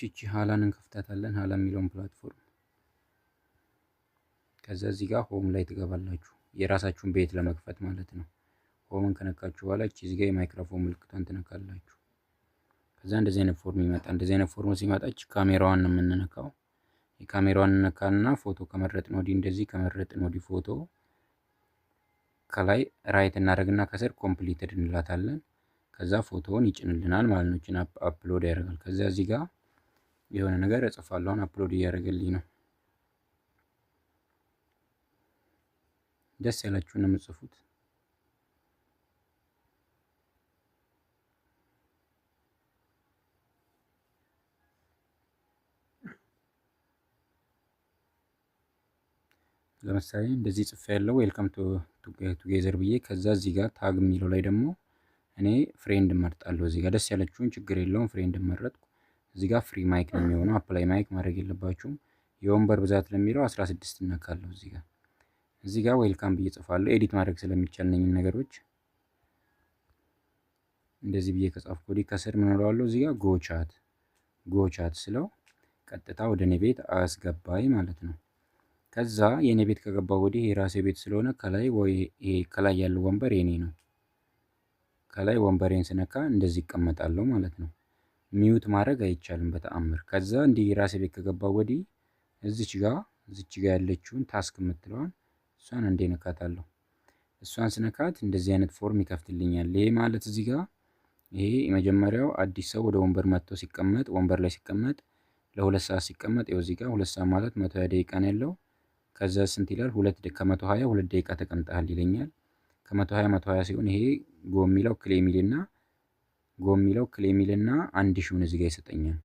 እቺ ሀላን እንከፍታታለን። ሀላ የሚለውን platform ከዛ እዚህ ጋር home ላይ ትገባላችሁ። የራሳችሁን ቤት ለመክፈት ማለት ነው። Home ን ከነካችሁ በኋላ እቺ እዚህ ጋር የማይክሮፎን ምልክቷን ትነካላችሁ። ከዛ እንደዚህ አይነት form ይመጣ። እንደዚህ አይነት form ሲመጣ እቺ ካሜራዋን ነው የምንነካው። የካሜራዋን እንነካና ፎቶ ከመረጥን ወዲህ፣ እንደዚህ ከመረጥን ወዲህ ፎቶ ከላይ right እናደርግና ከስር completed እንላታለን። ከዛ ፎቶውን ይጭንልናል ማለት ነው። እቺን upload ያደርጋል። ከዛ እዚህ ጋር የሆነ ነገር እጽፋለሁ። አሁን upload እያደረገልኝ ነው። ደስ ያላችሁን ነው የምጽፉት። ለምሳሌ እንደዚህ ጽፌ ያለው welcome together ብዬ፣ ከዛ እዚህ ጋር tag የሚለው ላይ ደግሞ እኔ friend እመርጣለሁ። እዚህ ጋር ደስ ያለችሁን፣ ችግር የለውም። Friend መረጥኩ። እዚህ ጋር free mic ነው የሚሆነው። Apply mic ማድረግ የለባችሁም። የወንበር ብዛት ለሚለው 16 እነካለሁ። እዚህ ጋር welcome ብዬ ጽፋለሁ። Edit ማድረግ ስለሚቻል እነኝን ነገሮች እንደዚህ ብዬ ከጻፍኩ ወዲህ ከስር ምን እለዋለሁ? እዚህ ጋር go chat፣ go chat ስለው ቀጥታ ወደ እኔ ቤት አስገባኝ ማለት ነው። ከዛ የእኔ ቤት ከገባ ወዲህ የራሴ ቤት ስለሆነ ከላይ ወይ ይሄ ከላይ ያለው ወንበር የኔ ነው። ከላይ ወንበሬን ስነካ እንደዚህ ይቀመጣለሁ ማለት ነው። Mute ማድረግ አይቻልም በተአምር። ከዛ እንዲህ የራሴ ቤት ከገባ ወዲህ እዚች ጋ ያለችውን task የምትለዋን እሷን እንዴ ነካታለሁ። እሷን ስነካት እንደዚህ አይነት form ይከፍትልኛል። ይሄ ማለት እዚህ ጋር ይሄ የመጀመሪያው አዲስ ሰው ወደ ወንበር መጥቶ ሲቀመጥ፣ ወንበር ላይ ሲቀመጥ፣ ለ2 ሰዓት ሲቀመጥ፣ ይኸው እዚህ ጋር 2 ሰዓት ማለት 120 ደቂቃ ነው ያለው። ከዛ ስንት ይላል? ሁለት ከ120 2 ደቂቃ ተቀምጠሃል ይለኛል። ከ120 120 ሲሆን ይሄ go የሚለው claim ይልና go የሚለው claim ይልና 1000ውን እዚህ ጋር ይሰጠኛል።